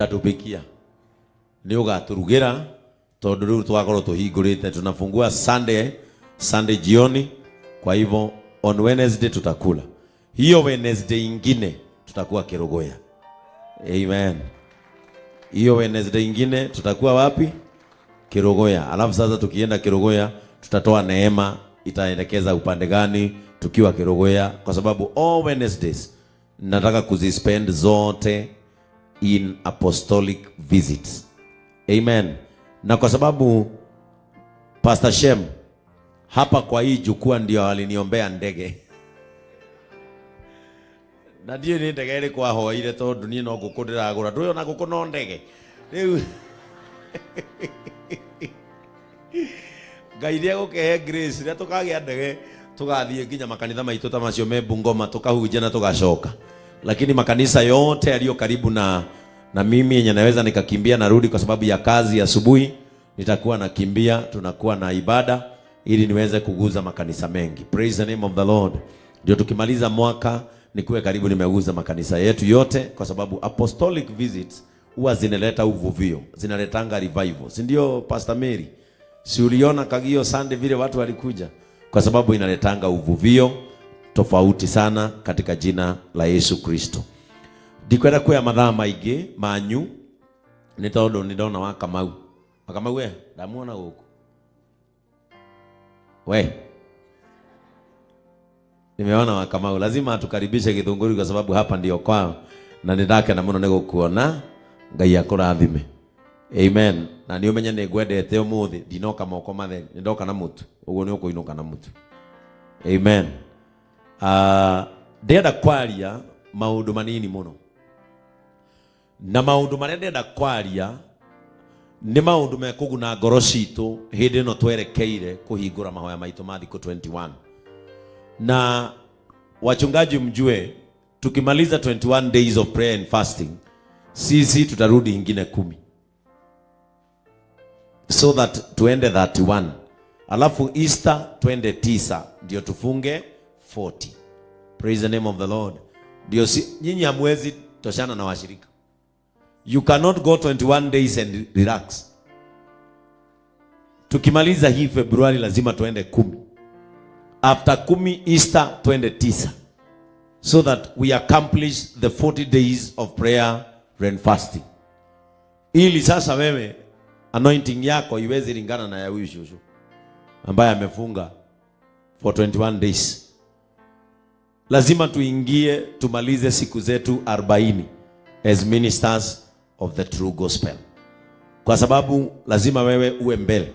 Utatupikia, nĩ ũgatũrugĩra tondũ rĩu twakorwo tũhingũrĩte, tunafungua Sunday jioni. Kwa hivyo on Wednesday tutakula hiyo, Wednesday ingine tutakuwa Kerugoya. Amen. Hiyo Wednesday ingine tutakuwa wapi? Kerugoya. Alafu sasa tukienda Kerugoya tutatoa neema itaelekeza upande gani tukiwa Kerugoya, kwa sababu all Wednesdays nataka kuzispend zote in apostolic visits. Amen. Na kwa sababu Pastor Shem hapa kwa hii jukwaa ndio aliniombea ndege na ndiĩ nĩ ndege ĩrĩkũ ahoire tondũ niĩ no ngũkũ ndĩragũra, ndũĩ ona ngũkũ no ndege rĩu. Ngai nĩ egũkĩhe grace rĩrĩa tũkagĩa ndege, tũgathiĩ nginya makanitha maitũ ta macio me Bungoma, tukahunjia na tugacoka, lakini makanisa yote yaliyo karibu na mimi yenye naweza nikakimbia narudi kwa sababu ya kazi asubuhi, nitakuwa nakimbia, tunakuwa na ibada ili niweze kuguza makanisa mengi. Praise the name of the Lord. Ndio tukimaliza mwaka nikuwe karibu nimeguza makanisa yetu yote, kwa sababu apostolic visits huwa zinaleta uvuvio, zinaletanga revival, si ndio Pastor Mary? Si uliona Kagio Sunday vile watu walikuja? Kwa sababu inaletanga uvuvio tofauti sana katika jina la Yesu Kristo. Ndikwenda kuya mathaa maingĩ manyu nĩ tondũ nĩ ndona wa Kamau. Wa Kamau we ndamuona gũkũ we, nimeona wa Kamau, lazima atukaribishe Githunguri kwa sababu hapa ndio kwao, na nĩ ndakena mũno nĩ gũkuona. Ngai akũrathime. Amen. Na nĩ ũmenye nĩ ngwendete, ũmũthĩ ndinoka moko matheri, nĩ ndoka na mũtu, ũguo nĩ ũkũinũka na mũtu. Amen. Ndĩrenda kwaria maũndũ manini mũno, na maũndũ marĩa ndĩrenda kwaria nĩ maũndũ mekũguna ngoro citũ hĩndĩ ĩno twerekeire kũhingũra mahoya maitũ ma thikũ 21. Na wachungaji, mjue tukimaliza 21 days of prayer and fasting, sisi tutarudi ingine 10 so that tuende 31, alafu Easter twende 9, ndio tufunge 40. Praise the name of the Lord. Ndio si, nyinyi hamwezi toshana na washirika. You cannot go 21 days and relax. Tukimaliza hii Februari lazima tuende 10. After 10, Easter twende 9 so that we accomplish the 40 days of prayer and fasting. Ili sasa wewe anointing yako iweze lingana na ya huyu shushu ambaye amefunga for 21 days. Lazima tuingie tumalize siku zetu 40 as ministers of the true gospel, kwa sababu lazima wewe uwe mbele.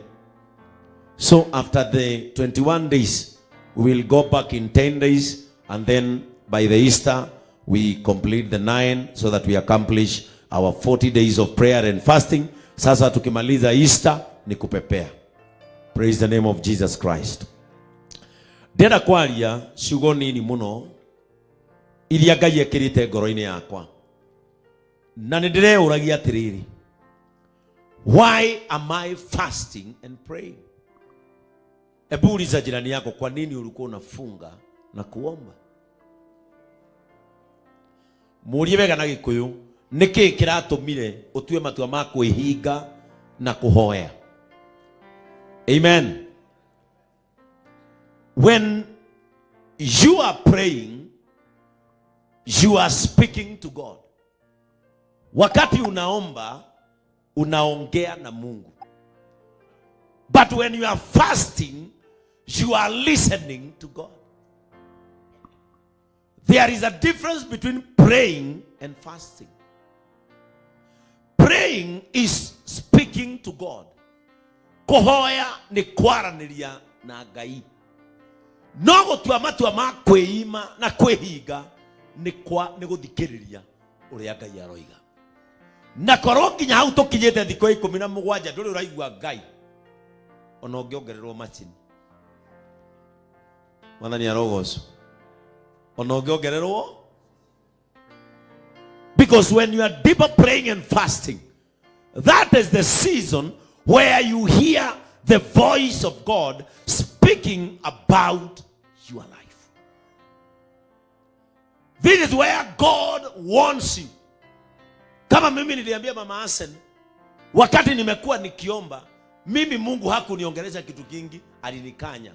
So after the 21 days we will go back in 10 days, and then by the Easter we complete the 9 so that we accomplish our 40 days of prayer and fasting. Sasa tukimaliza Easter ni kupepea. Praise the name of Jesus Christ. Ndĩrenda kwaria ciugo nini mũno iria Ngai ekĩrĩte ngoro-inĩ yakwa, na nĩ ndĩreũragia atĩrĩrĩ, why am I fasting and praying? Hebu uliza jirani yako, kwa nini ulikuwa unafunga na kuomba? Mũrie wega na Gĩkũyũ, nĩkĩ kĩratũmire ũtue matua ma kwĩhinga na kũhoya? Amen. When you are praying, you are speaking to God. Wakati unaomba, unaongea na Mungu. But when you are fasting, you are listening to God. There is a difference between praying and fasting. Praying is speaking to God. Kũhoya nĩ kwaranĩria na Ngai. No gũtua matua ma kwĩima na kwĩhinga nĩ kwa nĩ gũthikĩrĩria ũrĩa Ngai aroiga. Na korwo nginya hau tũkinyĩte thikũ 17 ndũrĩ ũraigua Ngai, ona ũngĩongererwo macini, Mwathani arogocwo, ona ũngĩongererwo, because when you are deeper praying and fasting, that is the season where you hear the voice of God speaking about your life. This is where God wants you. Kama mimi niliambia Mama Asen, wakati nimekuwa nikiomba, mimi Mungu hakuniongelesha kitu kingi, alinikanya.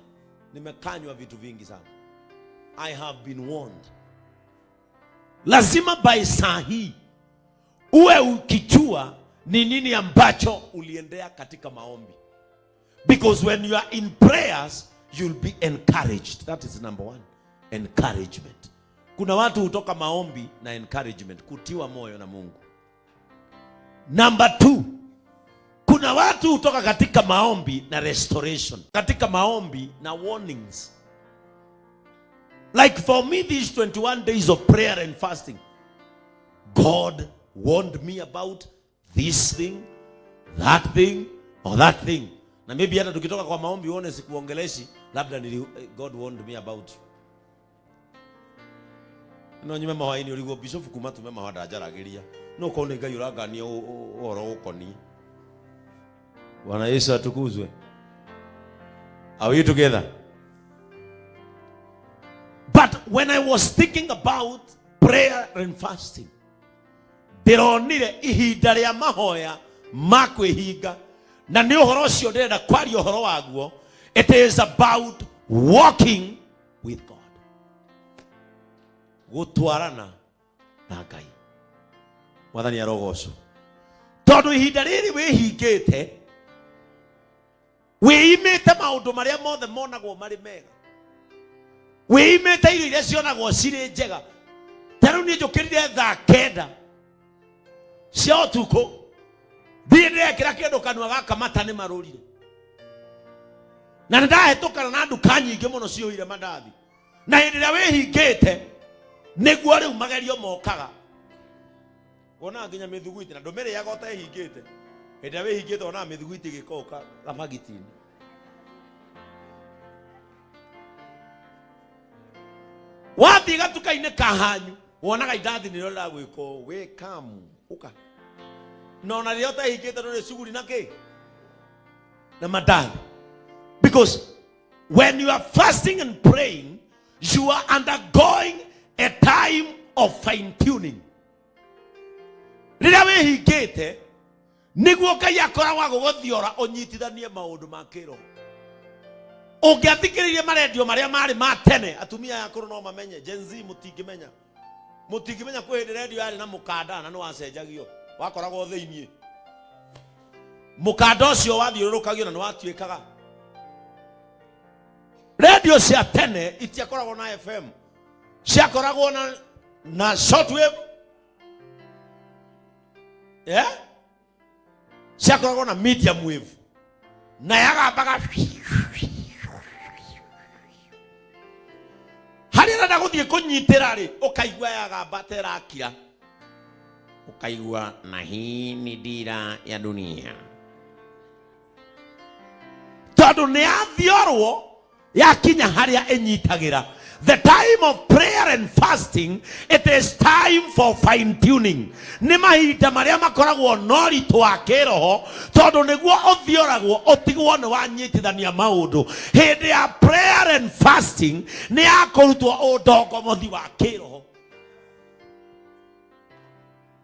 Nimekanywa vitu vingi sana. I have been warned. Lazima by saa hii uwe ukijua ni nini ambacho uliendea katika maombi. Because when you are in prayers, you'll be encouraged. That is number one. Encouragement. Kuna watu hutoka maombi na encouragement, kutiwa moyo na Mungu. Number two, kuna watu hutoka katika maombi na restoration, katika maombi na warnings. Like for me, these 21 days of prayer and fasting, God warned me about this thing, that thing, or that thing. Na maybe hata tukitoka kwa maombi uone sikuongeleshi, labda God warned me about you. No nyume mahwaini urigwo bishop kuma tume mahwa ndanjaragiria. No korwo nĩ Ngai ũrangania ũhoro ũkoniĩ. Bwana Yesu atukuzwe. Are we together? But when I was thinking about prayer and fasting, ndĩronire ihinda rĩa mahoya ma kwĩhinga, na nĩ ũhoro ũcio ndĩrenda kwaria ũhoro waguo. It is about walking with God, gũtwarana na Ngai. Mwathani arogocwo, tondũ ihinda rĩrĩ wĩhingĩte, wĩimĩte maũndũ marĩa mothe monagwo marĩ mega, wĩimĩte irio iria cionagwo cirĩ njega. Ta rĩu niĩ njũkĩrire thaa 9 cia ũtukũ, thiĩ ndĩrekĩra kĩndũ kanua gaka, mata nĩ marũrire, na nĩ ndahĩtũkana na nduka nyingĩ mũno ciyũire mandathi. Na hĩndĩ ĩrĩa wĩhingĩte nĩguo rĩu magerio mokaga. Wonaga nginya mĩthuguiti na ndũmĩrĩaga ũtehingĩte. Hĩndĩ ĩrĩa wĩhingĩte wonaga mĩthuguiti ĩgĩkoka gabagiti-inĩ. Wathiĩ gatuka-inĩ ka hanyu wonaga indathi nĩrĩo rĩragwĩka ũũ, wĩ kamu ũka, na ona rĩrĩa ũtehingĩte ndũrĩ cuguri na kĩ na mandathi. Because when you are fasting and praying, you are undergoing a time of fine tuning. Rĩrĩa wĩhingĩte nĩguo Ngai akoragwo agũgũthiora ũnyitithanie maũndũ ma kĩroho. Ũngĩathikĩrĩirie marendio marĩa marĩ ma tene, atumia aya akũrũ no mamenye, Gen Z mũtingĩmenya. Mũtingĩmenya kwĩ hĩndĩ rendio yarĩ na mũkanda na nĩwacenjagio, wakoragwo thĩiniĩ. Mũkanda ũcio wathiũrũrũkagio na nĩwatuĩkaga. Rendio cia tene itiakoragwo na FM, ciakoragwo na shortwave, yeah? Ciakoragwo na medium wave na yagambaga harĩa ũrenda gũthiĩ kũnyitĩra rĩ, ũkaigua yagamba ta ĩrakira, ũkaigua na hii ni dira ya dunia, tondũ nĩ yathiorwo yakinya harĩa ĩnyitagĩra. The time of prayer and fasting, it is time for fine tuning. Nĩ mahinda marĩa makoragwo na ũritũ wa kĩroho, tondũ nĩguo ũthioragwo ũtigwo nĩ wanyitithania maũndũ. Hĩndĩ ya prayer and fasting nĩ ya kũrutwo ũndongomothi wa kĩroho.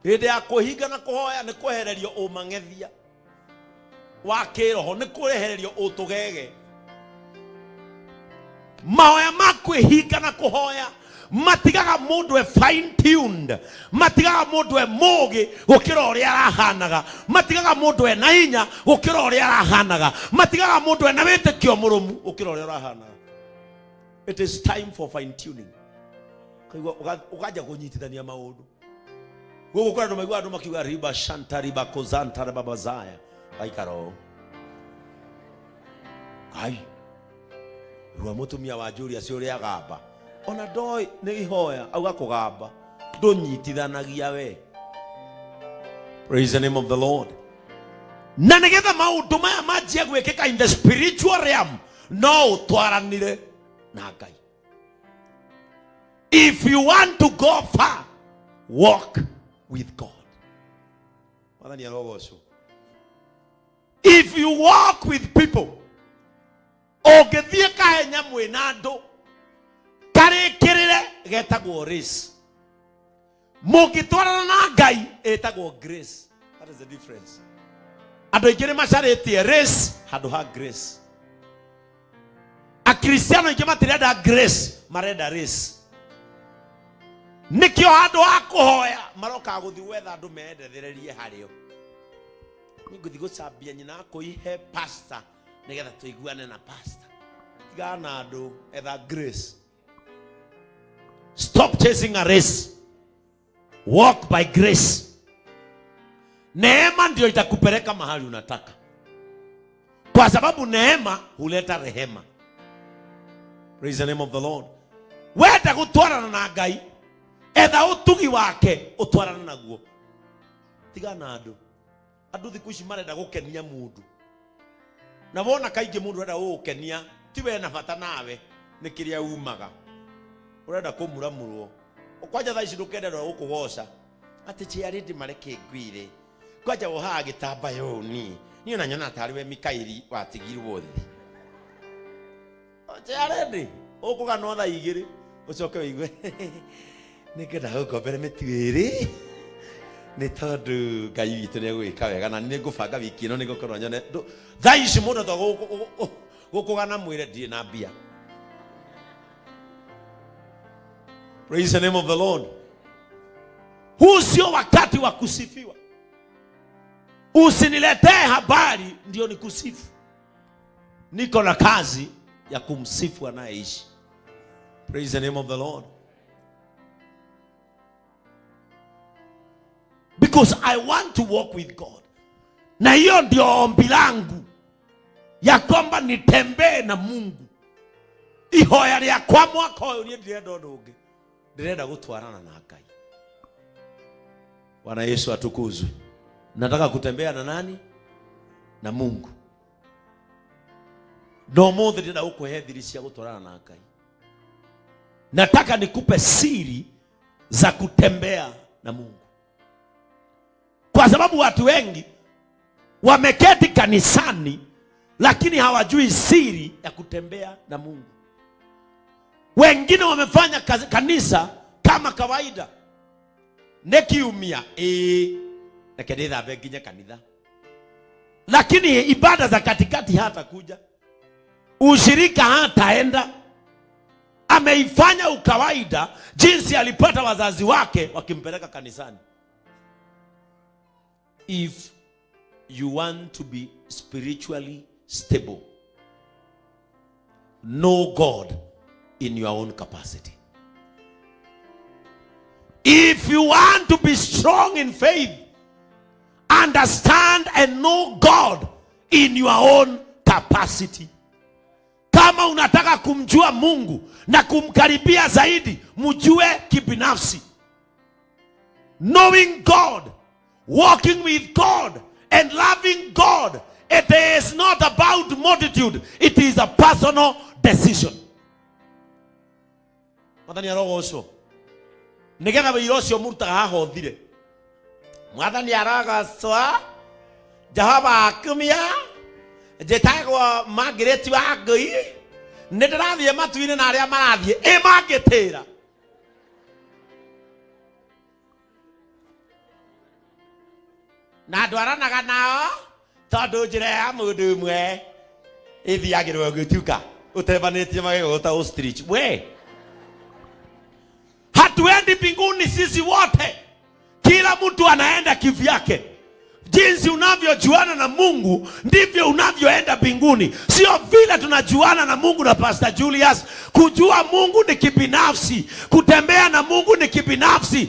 Hĩndĩ ya kwĩhinga na kũhoya nĩ kwehererio ũmang'ethia wa kĩroho, nĩ kwehererio ũtũgege. Mahoya ma kwĩhinga na kũhoya matigaga mũndũ e fine tuned, matigaga mũndũ e mũgĩ gũkĩra ũrĩa arahanaga, matigaga mũndũ e na hinya gũkĩra ũrĩa arahanaga, matigaga mũndũ e na wĩtĩkio mũrũmu gũkĩra ũrĩa ũrahanaga. It is time for fine tuning. Kaigua ũkanja kũnyitithania maũndũ. Gũkũ kũrĩa andũ maiguaga andũ makiuga riba shanta riba kozanta riba bazaya, gaikara ũũ. Ngai, rua mũtumia wa Julius ũrĩa agamba, ona ndoĩ nĩ ihoya auga kũgamba, ndũnyitithanagia we. Praise the name of the Lord. Na nĩgetha maũndũ maya manjie gwĩkĩka in the spiritual realm, no ũtwaranire na Ngai. If you want to go far, walk with God. Mwathani arogocwo. If you walk with people, ũngĩthiĩ kahenya mwĩna andũ, karĩkĩrĩre getagwo race. Mũngĩtwarana na Ngai ĩtagwo grace. That is the difference. Andũ aingĩ nĩ macarĩtie race handũ ha grace. Akristiano aingĩ matirenda grace, marenda race. Nĩkĩo handũ ha kũhoya marokaga gũthiĩ gwetha andũ mendethererie harĩo. Niĩ ngũthiĩ gũcambia nyina akũihe pastor nĩgetha tũiguane na pastor. Tigana na andũ, etha grace. Stop chasing a race. Walk by grace. Neema ndio itakupeleka mahali unataka, kwa sababu neema huleta rehema. Praise the name of the Lord. Wenda gutwarana na Ngai, etha utugi wake utwarane naguo. Tigana na andu. Andu thiku ici marenda gukenia mundu, na wona kaingĩ mundu arenda gũgũkenia ti we na bata nawe nĩ kĩrĩa umaga, ũrenda kũmuramurwo. Kwanja thaa ici ndũkende andũ a gũkũgoca atĩ ciarĩndĩ mareke ngwire kwanja wohaga gĩtambaya ũũ niĩ niĩ ona nyona tarĩ we Mikaeli watigirwo thĩ. Ciarĩndĩ ũkũganwo thaa igĩrĩ ũcoke ũigue nĩngenda gũkombere mĩtu ĩrĩ nĩ tondũ Ngai witũ nĩ egwĩka wega na nĩ ngũbanga wiki ĩno nĩ ngũkorwo nyone. Thaa ici mũndũ to gũkũgana mwĩre ndirĩ na mbia. Praise the name of the Lord. Huu sio wakati wa kusifiwa. Usiniletee habari ndio nikusifu. Niko na kazi ya kumsifu anayeishi. Praise the name of the Lord. Because I want to walk with God. Na hiyo ndio ombi langu ya kwamba nitembee na Mungu. Ihoya rĩakwa mwaka ũyũ niĩ ndirenda ũndũ ũngĩ, ndĩrenda gũtwarana na Ngai. Bwana Yesu atukuzwe. Nataka kutembea na nani? Na Mungu. No mũthĩ ndĩrenda gũkũhe thiri cia gũtwarana na Ngai. Nataka nikupe siri za kutembea na Mungu, kwa sababu watu wengi wameketi kanisani lakini hawajui siri ya kutembea na Mungu. Wengine wamefanya kanisa kama kawaida, nĩ kiumia ĩĩ, reke ndĩthambe nginya kanitha, lakini ibada za katikati hatakuja, ushirika hataenda. Ameifanya ukawaida jinsi alipata wazazi wake wakimpeleka kanisani. If you want to be spiritually stable, know God in your own capacity. If you want to be strong in faith, understand and know God in your own capacity. Kama unataka kumjua Mungu na kumkaribia zaidi, mjue kibinafsi. Knowing God, walking with God and loving God, it is not about multitude, it is a personal decision. Mwathani arogocwo. Nigetha wĩira ũcio mũrutaga haha ũthire. Mwathani arogocwo, Jehova akumia, njĩtagwo Margaret wa Ngui, nĩ ndĩrathiĩ matu-inĩ na arĩa marathiĩ ĩ mangĩtĩra. Na ndwaranaga nao tondũ njĩra ya mũndũ ũmwe ĩthiagĩrwo gũtuka ũtembanĩtie magego ta ostrich. We hatuendi mbinguni sisi wote, kila mtu anaenda kivyake. Jinsi unavyojuana na Mungu ndivyo unavyoenda mbinguni, sio vile tunajuana na Mungu na Pastor Julius. Kujua Mungu ni kibinafsi, kutembea na Mungu ni kibinafsi.